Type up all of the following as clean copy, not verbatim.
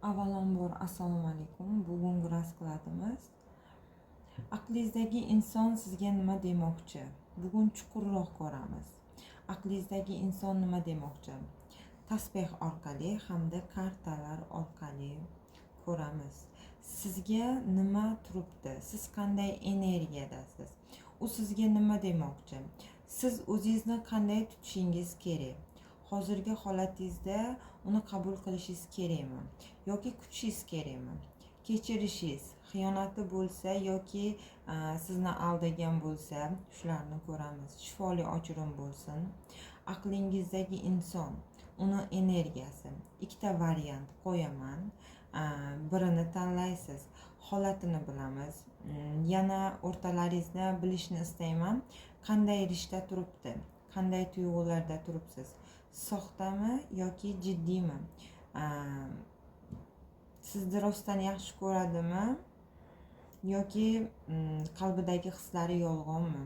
Avvalambor assalomu alaykum. Bugungi raskladimiz aqlingizdagi inson sizga nima demoqchi? Bugun chuqurroq ko'ramiz. Aqlingizdagi inson nima demoqchi? Tasbeh orqali hamda kartalar orqali ko'ramiz. Sizga nima turibdi? Siz qanday energiyadasiz? U sizga nima demoqchi? Siz o'zingizni qanday tutishingiz kerak? Hozirgi holatingizda uni qabul qilishingiz kerakmi yoki kutishingiz kerakmi? Kechirishingiz, xiyonati bo'lsa yoki sizni aldagan bo'lsa, shularni ko'ramiz. Shifoli ochirim bo'lsin. Aqlingizdagi inson, uni energiyasi. Ikkita variant qo'yaman. Birini tanlaysiz. Holatini bilamiz. Yana o'rtalaringizni bilishni istayman. Qanday rishta turibdi? Qanday tuyg'ularda turibsiz? Soxtami yoki jiddiymi? Sizni rostdan yaxshi ko'radimi yoki qalbidagi hislari yolg'onmi?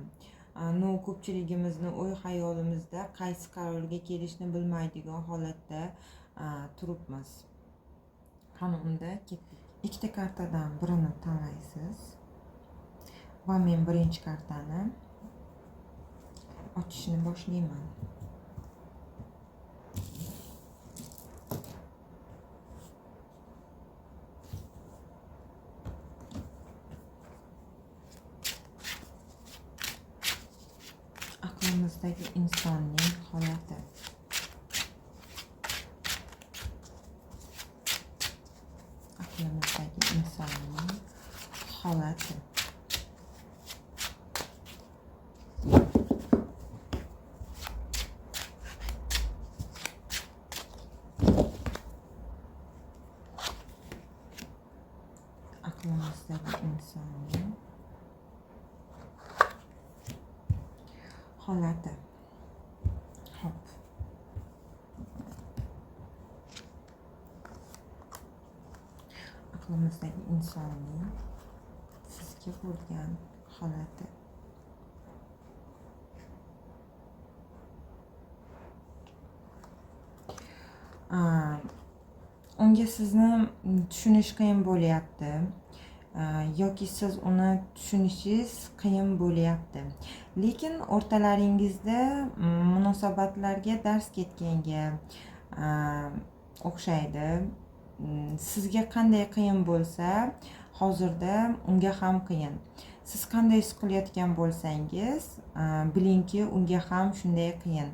Ну, ko'pchiligimizni o'y xayolimizda qaysi qarorga kelishni bilmaydigan holatda turibmiz. Qani unda ketdik. Ikkita kartadan birini tanlaysiz va men birinchi kartani ochishni boshlayman. Aqlimizdagi insonning holati. Aqlimizdagi insonning holati. Aqlimizdagi insonning holati. Hop. Aqlimizdagi insonning sizga bo'lgan holati. Unga sizni tushunish qiyin bo'lyapti yoki siz uni tushunishingiz qiyin bo'lyapti. Lekin o'rtalaringizda munosabatlarga dars ketganga o'xshaydi. Sizga qanday qiyin bo'lsa, hozirda unga ham qiyin. Siz qanday siqilayotgan bo'lsangiz, bilingki, unga ham shunday qiyin.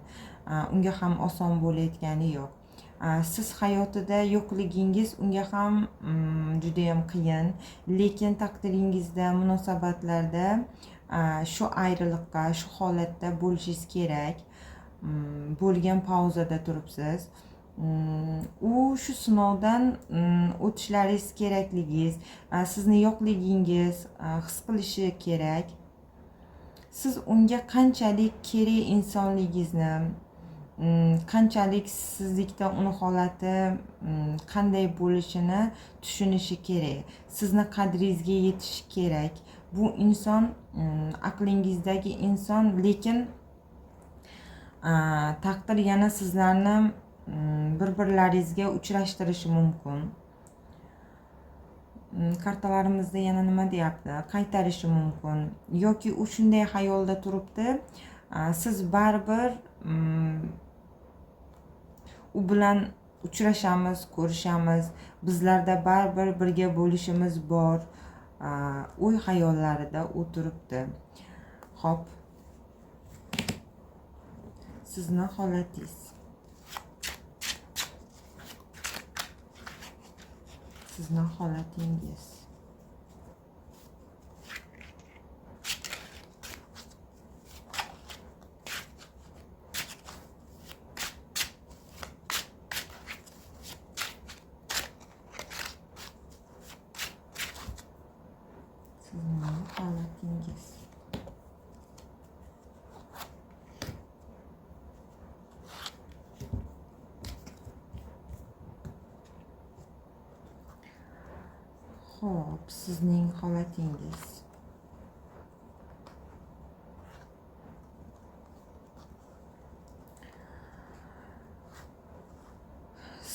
Unga ham oson bo'layotgani yo'q. Siz hayotida yo'qligingiz unga ham juda ham qiyin, lekin taqdiringizda, munosabatlarda shu ayriliqqa, shu holatda bo'lishingiz kerak. Bo'lgan pauzada turibsiz. U shu sinovdan o'tishlaringiz kerakligingiz, sizni yo'qligingiz his qilishi kerak. Siz unga qanchalik kerak insonligingizni, qanchalik sizlikda uni holati qanday bo'lishini tushunishi kerak. Sizni qadringizga yetishi kerak. Bu inson aqlingizdagi inson, lekin taqdir yana sizlarni bir-birlaringizga uchrashtirishi mumkin. Kartalarimizda yana nima deyapti? Qaytarishi mumkin yoki u shunday xayolda turibdi, siz baribir u bilan uchrashamiz, ko'rishamiz, bizlarda baribir birga bo'lishimiz bor. O'y xayollarida u turibdi. Xo'p. Sizni holatingiz. Sizni holatingiz. Sizning holatingiz. Xo'p, sizning holatingiz.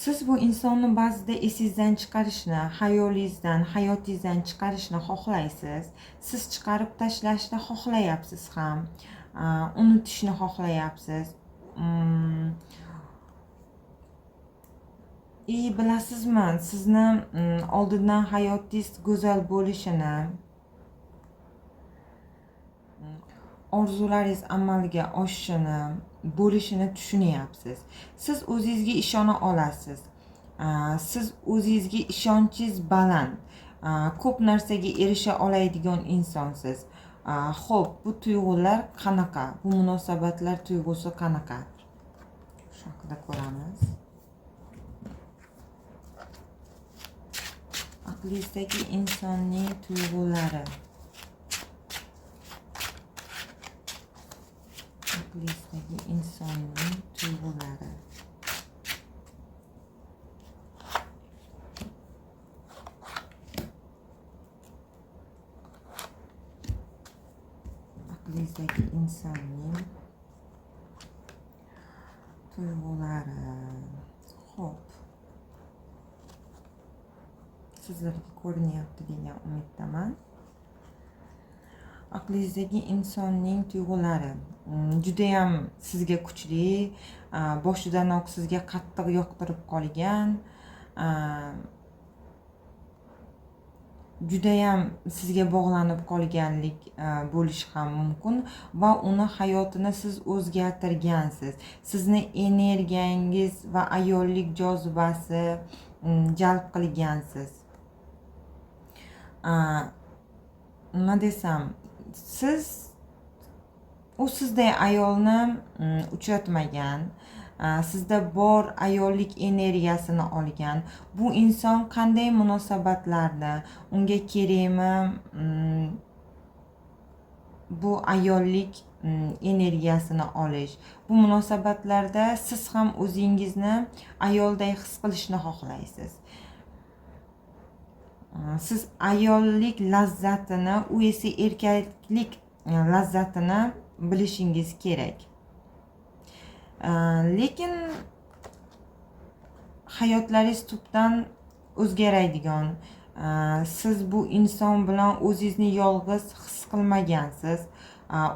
Siz bu insonni ba'zida esingizdan chiqarishni, xayolingizdan, hayotingizdan chiqarishni xohlaysiz. Siz chiqarib tashlashni xohlayapsiz ham, unutishni xohlayapsiz. Bilasizmi, sizni oldindan hayotingiz go'zal bo'lishini, orzularingiz amalga oshishini, bo'lishini tushunyapsiz. Siz o'zingizga ishona olasiz. Siz o'zingizga ishonchingiz baland. Ko'p narsaga erisha oladigan insonsiz. Xo'p, bu tuyg'ular qanaqa? Bu munosabatlar tuyg'usi qanaqa? Shu haqida ko'ramiz. Aqlingizdagi insonning tuyg'ulari. Aqlingizdagi insonning tuyg'ulari. Aqlingizdagi insonning tuyg'ulari. Xo'p. Sizlarga ko'rinyapti degan umiddaman. Aqlingizdagi insonning tuyg'ulari judayam sizga kuchli, boshidanoq sizga qattiq yoqtirib qolgan, judayam sizga bog'lanib qolganlik bo'lishi ham mumkin va uni hayotini siz o'zgartirgansiz. Sizni energiyangiz va ayollik jozibasi jalb qilgansiz. Nima desam, siz u sizday ayolni uchratmagan, sizda bor ayollik energiyasini olgan. Bu inson qanday munosabatlarni, unga kerakmi bu ayollik energiyasini olish. Bu munosabatlarda siz ham o'zingizni ayolday his qilishni xohlaysiz. Siz ayollik lazzatini, u esa erkaklik lazzatini bilishingiz kerak. Lekin hayotlaringiz tubdan o'zgaradigan. Siz bu inson bilan o'zingizni yolg'iz his qilmagansiz.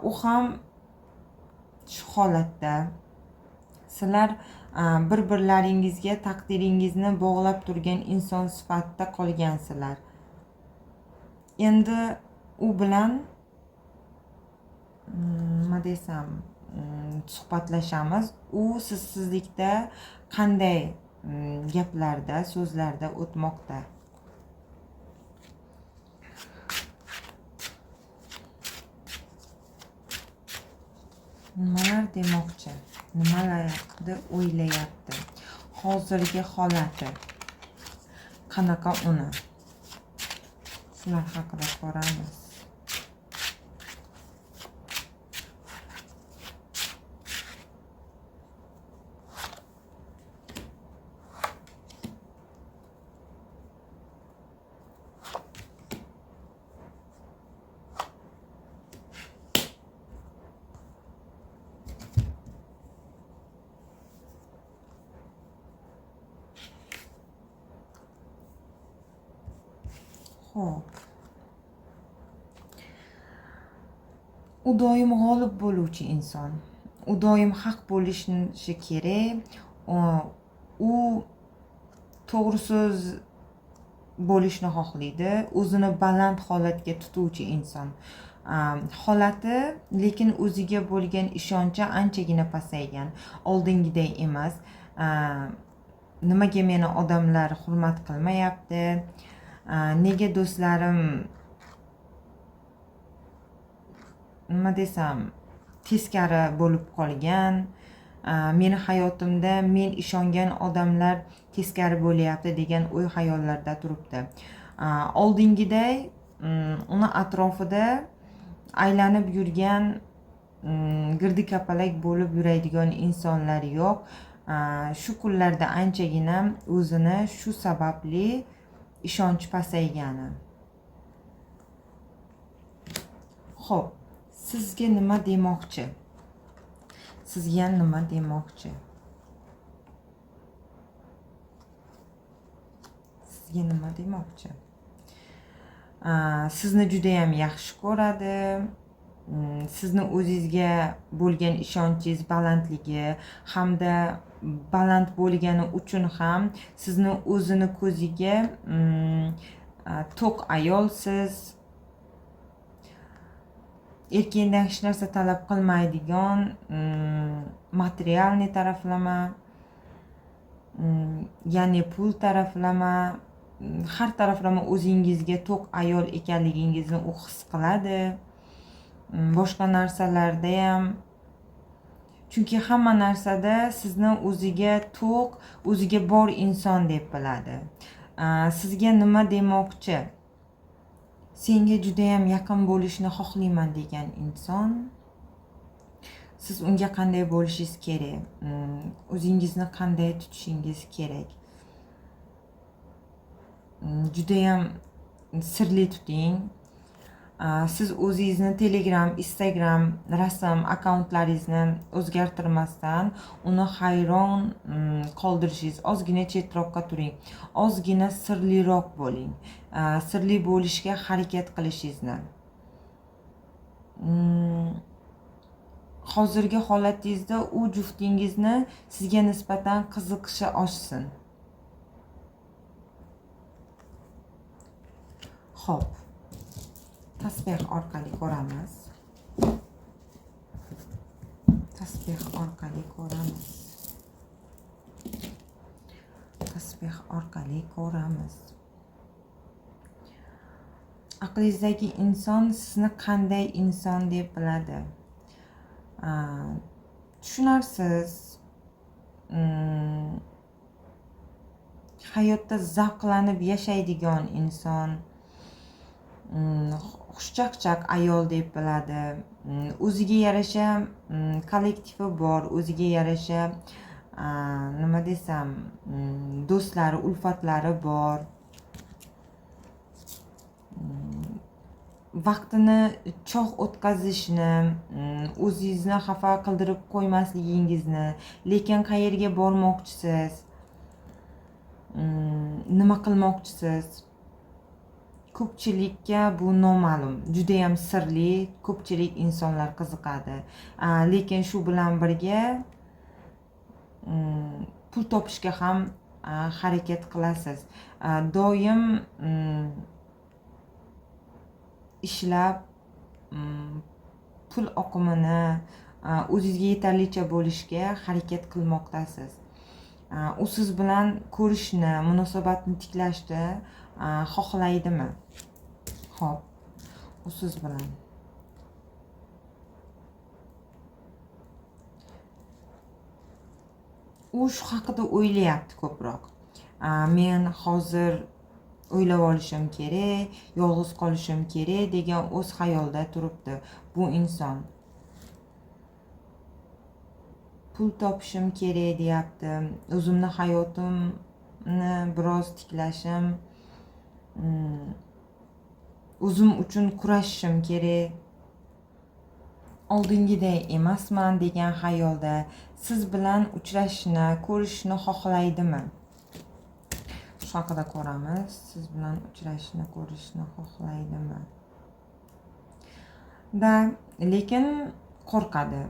U ham shu holatda. Sizlar bir-birlaringizga taqdiringizni bog'lab turgan inson sifatida qolgansizlar. Endi u bilan nima desam, suhbatlashamiz. U sizsizlikda qanday gaplarda, so'zlarda o'tmoqda. Nimalar demoqchi? Nimalarni o'ylayapti? Hozirgi holati qanaqa uni? Shular haqida ko'ramiz. Xo'p. U doim g'olib bo'luvchi inson. U doim haq bo'lishi kerak. U to'g'ri so'z bo'lishni xohlaydi. O'zini baland holatga tutuvchi inson. Holati, lekin o'ziga bo'lgan ishonchi anchagina pasaygan. Oldingiday emas. Nimaga meni odamlar hurmat qilmayapti? Nega do'stlarim nima desam teskari bo'lib qolgan? Meni hayotimda men ishongan odamlar teskari bo'lyapti degan o'y xayollarda turibdi. Oldingiday uni atrofida aylanib yurgan, girdi kapalak bo'lib yuradigan insonlar yo'q. Shu kunlarda anchagina o'zini shu sababli ishonch pasaygani. Xo'p, sizga nima demoqchi? Sizga nima demoqchi? Sizga nima demoqchi? Sizni judayam yaxshi ko'radi. Sizni o'zingizga bo'lgan ishonchingiz balandligi hamda baland bo'lgani uchun ham sizni o'zini ko'ziga to'q ayolsiz, erkakdan hech narsa talab qilmaydigan, materialniy taraflama, ya'ni pul taraflama, har taraflama o'zingizga to'q ayol ekanligingizni u his qiladi. Boshqa narsalarda ham, chunki hamma narsada sizni o'ziga to'q, o'ziga bor inson deb biladi. Sizga nima demoqchi? Senga judayam yaqin bo'lishni xohlayman degan inson, siz unga qanday bo'lishingiz kerak, o'zingizni qanday tutishingiz kerak? Judayam sirli tuting. Siz o'zingizni Telegram, Instagram, rasm akkauntlaringizni o'zgartirmasdan uni hayron qoldirishingiz, ozgina chetroqqa turing, ozgina sirliroq bo'ling, sirli bo'lishga harakat qilishingizni. Hozirgi holatingizda u juftingizni sizga nisbatan qiziqishi oshsin. Xo'p, tasbeh orqali ko'ramiz. Tasbeh orqali ko'ramiz. Tasbeh orqali ko'ramiz. Aqlingizdagi inson sizni qanday inson deb biladi? Tushunarsiz. Hayotda zavqlanib yashaydigan inson, xushchaqchaq ayol deb biladi. O'ziga yarasha kollektivi bor, o'ziga yarasha nima desam, do'stlari, ulfatlari bor. Vaqtini chog' o'tkazishni, o'zingizni xafa qildirib qo'ymasligingizni, lekin qayerga bormoqchisiz, nima qilmoqchisiz? Ko'pchilikka bu noma'lum, juda ham sirli, ko'pchilik insonlar qiziqadi. Lekin shu bilan birga pul topishga ham harakat qilasiz. Doim ishlab pul oqimini o'zingizga yetarlicha bo'lishga harakat qilmoqdasiz. U siz bilan ko'rishni, munosabatni tiklashni xohlaydimi? Xo'p, u siz bilan. U shu haqida o'ylayapti ko'proq. Men hozir o'ylab olishim kerak, yolg'iz qolishim kerak degan o'z xayolida turibdi bu inson. Pul topishim kerak deyapti. O'zimni hayotimni biroz tiklashim, o'zim uchun kurashishim kerak. Oldingiday emasman degan xayolda siz bilan uchrashishni, ko'rishishni xohlaydimi? Shu haqida ko'ramiz. Siz bilan uchrashishni, ko'rishishni xohlaydimi? Da, lekin qo'rqadi.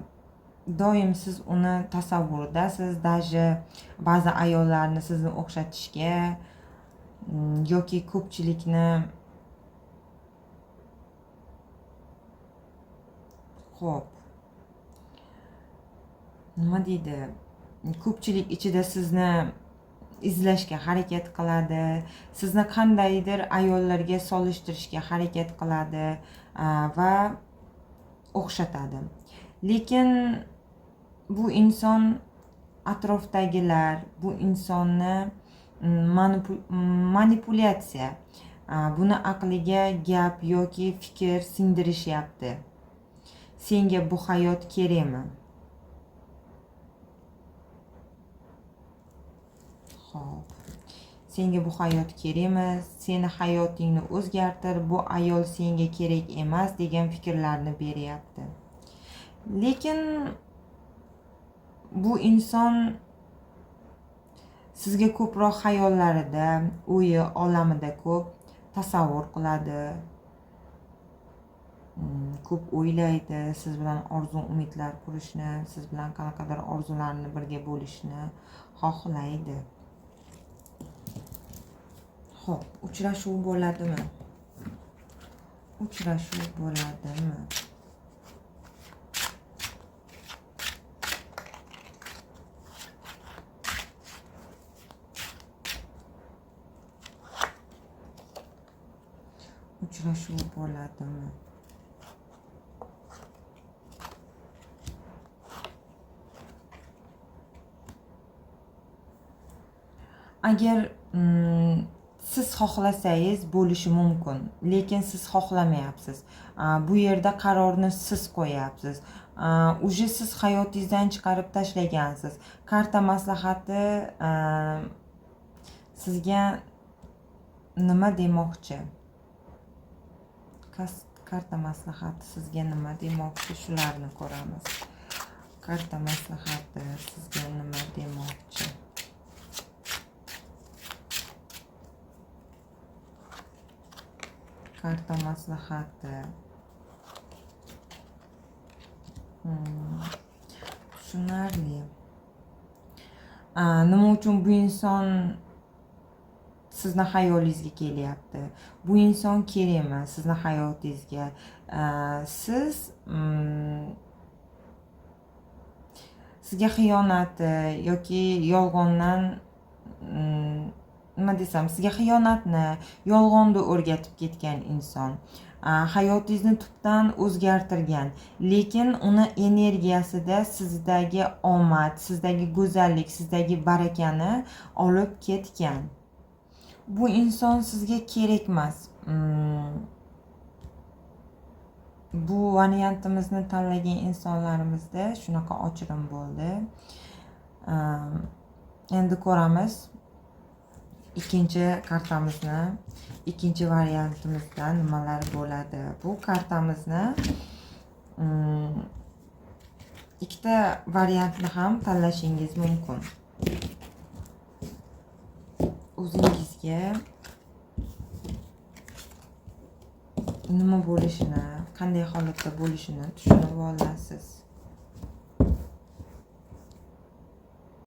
Doim siz uni tasavvuridasiz, даже ba'zi ayollarni sizni o'xshatishga yoki ko'pchilikni. Xo'p, nima deydi? Ko'pchilik ichida sizni izlashga harakat qiladi, sizni qandaydir ayollarga solishtirishga harakat qiladi va o'xshatadi. Lekin bu inson atrofdagilar bu insonni manipulyatsiya, buni aqliga gap yoki fikr singdirishyapti. Senga bu hayot kerakmi? Xo'p. Senga bu hayot kerakmi? Seni hayotingni o'zgartir, bu ayol senga kerak emas degan fikrlarni beryapti. Lekin bu inson Sizga ko'proq xayollarida, o'yi olamida ko'p tasavvur qiladi. Ko'p o'ylaydi, siz bilan orzu umidlar qurishni, siz bilan qanaqadir orzularni birga bo'lishni xohlaydi. Xo'p, uchrashuv bo'ladimi? Uchrashuv bo'ladimi? Uchrashuv bo'ladimi? Agar siz xohlasangiz bo'lishi mumkin, lekin siz xohlamayapsiz. Bu yerda qarorni siz qo'yapsiz. Уже siz hayotingizdan chiqarib tashlagansiz. Karta maslahati sizga nima demoqchi? Karta maslahati sizga nima demoqchi? Shularni ko'ramiz. Karta maslahati sizga nima demoqchi? Karta maslahati. Tushunarli. Nima uchun bu inson sizni hayolingizga kelyapti? Bu inson kerak emas sizni hayotingizga. Siz sizga xiyonati yoki yolg'ondan nima desam, sizga xiyonatni, yolg'onni o'rgatib ketgan inson, hayotingizni tubdan o'zgartirgan, lekin uni energiyasida sizdagi omad, sizdagi go'zallik, sizdagi barakani olib ketgan. Bu inson sizga kerak emas. Bu variantimizni tanlagan insonlarimizda shunaqa ochirim bo'ldi. Endi ko'ramiz ikkinchi kartamizni, ikkinchi variantimizda nimalar bo'ladi. Bu kartamizni ikkita variantni ham tanlashingiz mumkin. O'zingizga nima bo'lishini, qanday holatda bo'lishini tushunib olasiz.